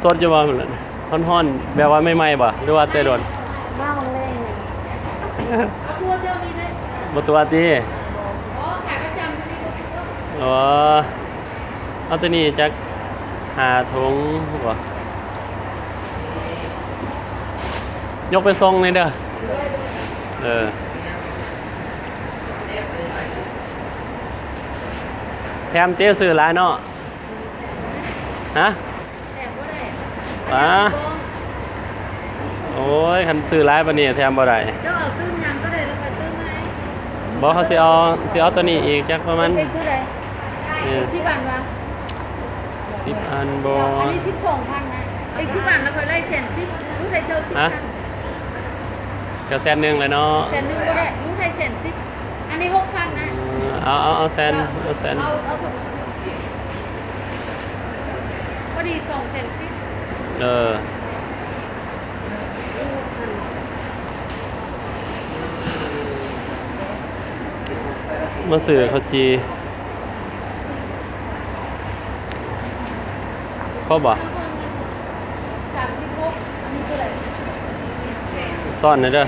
ສົດຢູ່ບໍ່? ຮ້ອນໆ ແບບວ່າໃໝ່ໆບໍ່ ຫຼືວ່າແຕ່ດົນ? ມາວັນແລງນີ້ ບໍ່ຕົວະຕິ? ບໍ່ ຂາຍປະຈຳ ອໍ ເອົາໂຕນີ້ຈັກຫ້າຖົງບໍ່? ຍົກໄປສົ່ງແດ່ເດີ. ເອີ ແຖມເຕ ຊື້ຫຼາຍເນາະ. ຮະ? ແຖມບໍ່ໄດ້ ປາ ໂອ້ຍ ຄັນຊື້ຫຼາຍປານນີ້ແຖມບໍ່ໄດ້. ເຈົ້າເອົາຕື່ມຫຍັງກໍໄດ້ ແລ້ວຂ້ອຍຕື່ມໃຫ້. ບໍ່ ເຂົາຊິເອົາ ຊິເອົາໂຕນີ້ອີກຈັກປະມານ ເປັນເທົ່າໃດ? ເອີ ສິບອັນວະ? ສິບອັນບໍ່? ອັນນີ້ສິບສອງພັນນະ. ອີກສິບອັນແລ້ວຂ້ອຍໄດ້ແສນສິບ. ຮູ້ໃຫ້ເຈົ້າສິບ ຮະ? ອັນ ກໍແສນໜຶ່ງແຫຼະເນາະ. ແສນໜຶ່ງບໍ່ໄດ້ ຮູ້ໃຫ້ແສນສິບ. ອັນນີ້ຫົກພັນນະ. ເອີ ເອົາ ເອົາ ເອົາແສນ ເອົາແສນ. ເອົາ ເອົາ ພໍດີສອງແສນສິບ. ເອີ ມາຊື້ເຂົ້າຈີ່ ພໍບໍ່? ສາມສິບຫົກ ອັນນີ້ເທົ່າໃດ? ຊ້ອນແດ່ເດີ.